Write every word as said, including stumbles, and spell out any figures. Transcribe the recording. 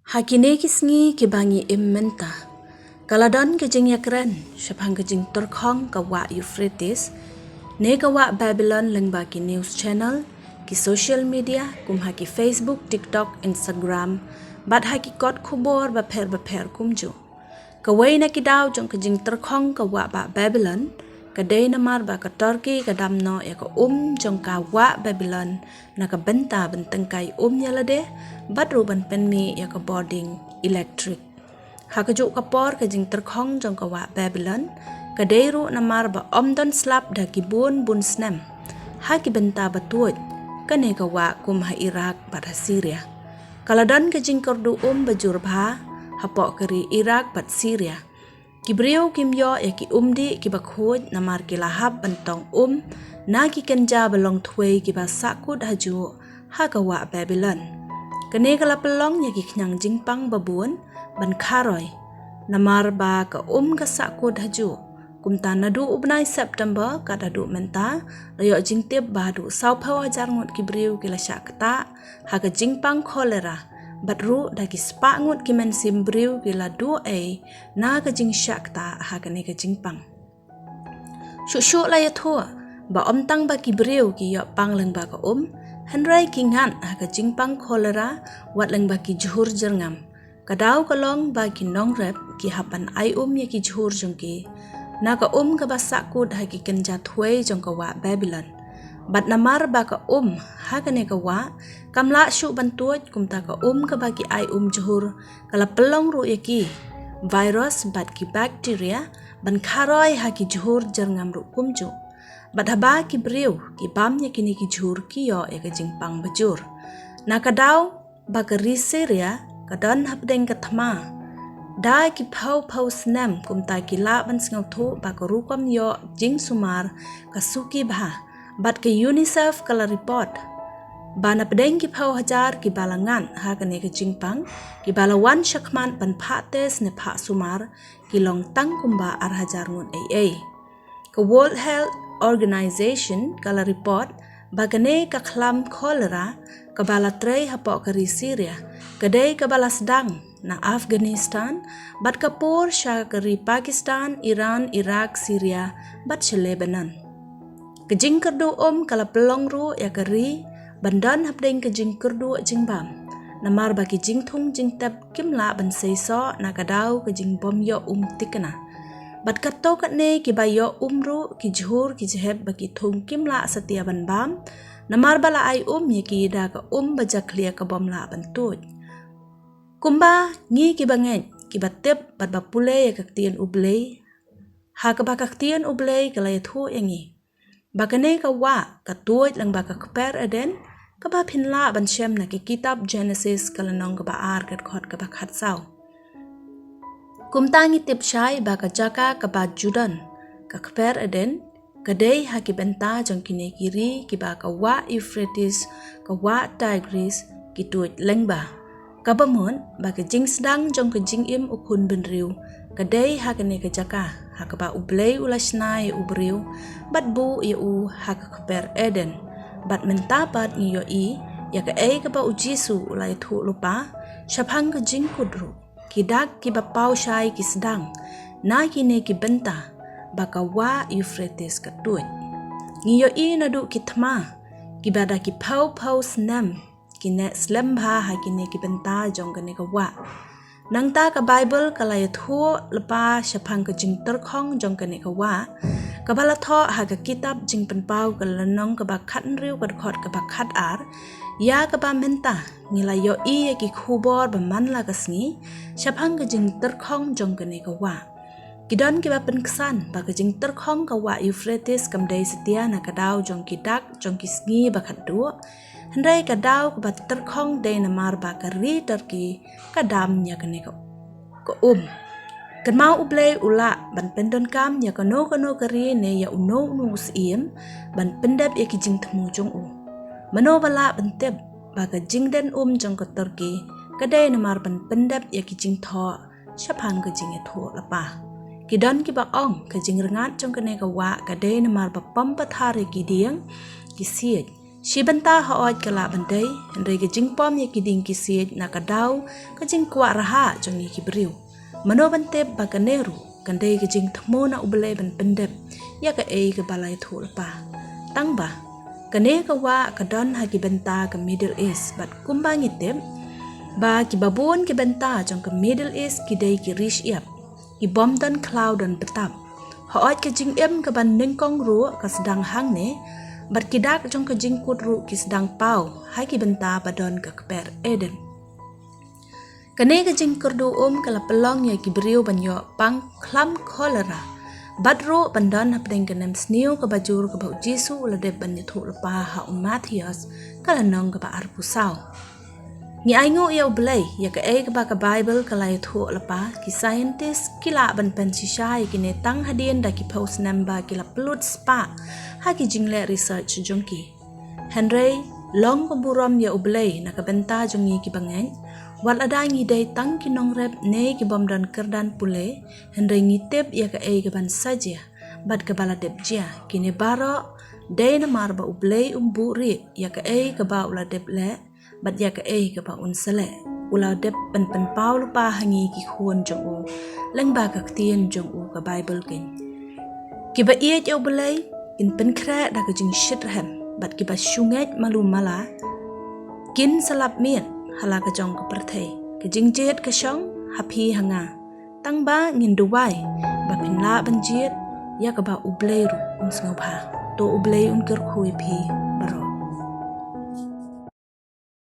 Ha kine ki sngi kiba ngi im mynta, ka la don ka jingïakren shaphang ka jingtyrkhong ka wah Euphrates, ne ka wah Babylon lyngba ki news channel, ki social media, kum ha ki Facebook, TikTok, Instagram, bad ha ki kot khubor bapher bapher kumjuh. Kawei na ki daw jong ka jingtyrkhong ka wah bah Babylon ka dei namar ba ka Turkey ka dam noh ïa ka um jong ka wah Babylon na ka bynta ban tyngkai um ïa lade, bad ruh ban pynmih ïa ka bording elektrik. Ha kajuh ka por ka jingtyrkhong jong ka wah Babylon ka dei ruh namar ba ym don slap da ki bun bun snem ha ki bynta ba tuid kane ka wah kum ha Iraq bad ha Syria. Ka la don ka jingkyrduh um ba jur bha hapoh ka ri Iraq bad Syria. Ki briew kim ïoh ïa ki umdih kiba khuid namar ki la hap ban tong um na ki kynja ba long thwei kiba sahkut hajuh ha ka wah Babylon. Kane ka la pynlong ïa ki khñiang jingpang ba bun ban kharoi namar ba ka um ka sahkut hajuh. Kumta naduh u bnai September kat haduh mynta, la ïoh jingtip ba haduh sawphew hajar ngut ki briew ki la shah ktah ha ka jingpang cholera, bad ruh da ki spah ngut ki mynsiem briew ki la duh ei na ka jingshah ktah ha kane ka jingpang. Shuh shuh la ïathuh ba ym tang ba ki briew ki ïoh pang lyngba ka um, hynrei ki ngat ha ka jingpang cholera wat lyngba ki jhur jyrngam. Ka daw ka long ba ki nongrep ki hap ban ai um ïa ki jhur jong ki na ka um kaba sahkut ha ki kynja thwei jong ka wah Babylon. Bad namar ba ka um ha kane ka wah kam lah shuh ban tuid, kumta ka um kaba ki ai um jhur ka la pynlong ruh ïa ki virus bad ki bakteria ban kharoi ha ki jhur jyrngam ruh kumjuh. Bad haba ki briew ki bam ïa kine ki jhur ki ïoh ïa ka jingpang ba jur. Na ka daw ba ka ri Syria ka don hapdeng ka thma da ki phew phew snem, kumta ki lah ban sngewthuh ba ka rukom ïoh jingsumar ka suki bha. Bad ka UNICEF ka la report ba na pdeng ki phew hajar kiba la ngat ha kane ka jingpang, kiba la wan shakhmat ban phah test ne phah sumar ki long tang kumba ar hajar ngut ei ei. Ka World Health Organization ka la report ba kane ka khlam cholera kaba la trei hapoh ka ri Syria ka dei kaba la sdang na Afghanistan, bad ka pur sha ka ri Pakistan, Iran, Iraq, Syria bad sha Lebanon. Ka jingkyrduh um ka la pynlong ruh ïa ka ri ban don hapdeng ka jingkyrduh jingbam, namar ba ki jingthung jingtep kim lah ban seisoh na ka daw ka jingbym ïoh um thikna. Bad katto katne kiba ïoh um ruh, ki jhur ki jhep ba ki thung kim lah satia ban bam namar ba la ai um ïa ki da ka um ba jakhlia ka bym lah ban tuid. Kumba ngi kiba ngeit, kiba tip bad ba pule ïa ka ktien U Blei, ha kaba ka ktien U Blei ka la ïathuh ïa ngi ba kane ka wah ka tuid lyngba ka kper Eden, kaba phin lah ban shem na ka kitab Genesis ka lynnong kaba ar, ka dkhot kaba khatsaw. Kumta ngi tip shai ba ka jaka kaba ju don ka kper Eden ka dei ha ki bynta jong kine ki ri kiba ka wah Euphrates, ka wah Tigris ki tuid lyngba. Kaba mut ba ka jingsdang jong ka jingim u khun bynriew ka dei ha kane ka jaka ha kaba U Blei u la shna ïa u briew bad buh ïa u ha ka kper Eden. Bad mynta pat ngi ïohi ïa kaei kaba U Jisu u la ïathuh lypa shaphang ka jingkut ruh. Ki dak kiba paw shai ki sdang na kine ki bynta ba ka wah Euphrates ka tuid. Ngi ïohi naduh ki thma kiba da ki phew phew snem ki neh slem bha ha kine ki bynta jong kane ka wah. Nangta ka Baibl ka la ïathuh lypa shaphang ka jingtyrkhong jong kane ka wah, kaba la thoh ha ka kitab Jingpynpaw ka lynnong kaba khathynriew, ka dkhot kaba khatar, ïa kaba mynta ngi la ïohi ïa ki khubor ba man la ka sngi shaphang ka jingtyrkhong jong kane ka wah. Ki don kiba pynksan ba ka jingtyrkhong ka wah Euphrates kam dei satia na ka daw jong ki dak jong ki sngi ba khatduh, hynrei ka daw kaba tyrkhong dei namar ba ka ri Turkey ka dam ïa kane ka, ka um. Kynmaw, U Blei u lah ban pyndonkam ïa kano kano ka ri ne ïa uno uno u syiem ban pyndep ïa ki jingthmu jong u. Mano ba lah ban tip ba ka jingden um jong ka Turkey ka dei namar ban pyndep ïa ki jingthoh shaphang ka jingïathuhlypa. Ki don kiba ong ka jingrngat jong kane ka wah ka dei namar ba pom pathar ïa ki dieng, ki siej, Shi bynta hooid ka lah ban dei, hynrei ka jingpom ïa ki dieng ki siej na ka daw ka jingkwah rhah jong ngi ki briew. Mano ban tip ba kane ruh kan dei ka jingthmu na U Blei ban pyndep ïa kaei kaba la ïathuh lypa. Tang ba kane ka wah ka don ha ki bynta ka Middle East, bad kumba ngi tip ba kiba bun ki bynta jong ka Middle East ki dei ki ri shyiap, ki bym don khlaw don btap. Hooid ka jingim kaba nyngkong ruh ka sdang hangne, bad ki dak jong ka jingkut ruh ki sdang paw ha ki bynta ba don ka kper Eden. Kane ka jingkyrduh um ka la pynlong ïa ki briew ban ïoh pang khlam cholera. Bad ruh ban don hapdeng ka nemsniew kaba jur kaba U Jisu u la dep ban ïathuh lypa ha u Mathaios, ka lynnong kaba arphew saw. Ngi ainguh ïa U Blei ïa kaei kaba ka Baibl ka la ïathuh lypa. Ki scientist ki lah ban pynshisha ïa kine tang hadien da ki phew snem ba ki la pynlut spah ha ki jingleh research jong ki. Hynrei long ka burom ïa U Blei na ka bynta jong ngi kiba ngeit, wat lada ngi dei tang ki nongrep ne ki bym don kyrdan pule, hynrei ngi tip ïa kaei kaban sa jia bad kaba la dep jia. Kine baroh dei namar ba U Blei um buhrieh ïa kaei kaba u la dep leh bad ïa kaei kaba un sa leh. U la dep ban pynpaw lypa ha ngi ki khun jong u lyngba ka ktien jong u ka Baibl. Kin kiba ïeit ïa U Blei kin pynkhreh da ka jingshitrhem, bad kiba shu ngeit malu mala kin sa lap miet ha la ka jong ka pyrthei. Ka jingjied ka shong ha phi ha nga. Tang ba ngin duwai ba phin lah ban jied ïa kaba U Blei ruh un sngewbha. To U Blei un kyrkhu ïa phi.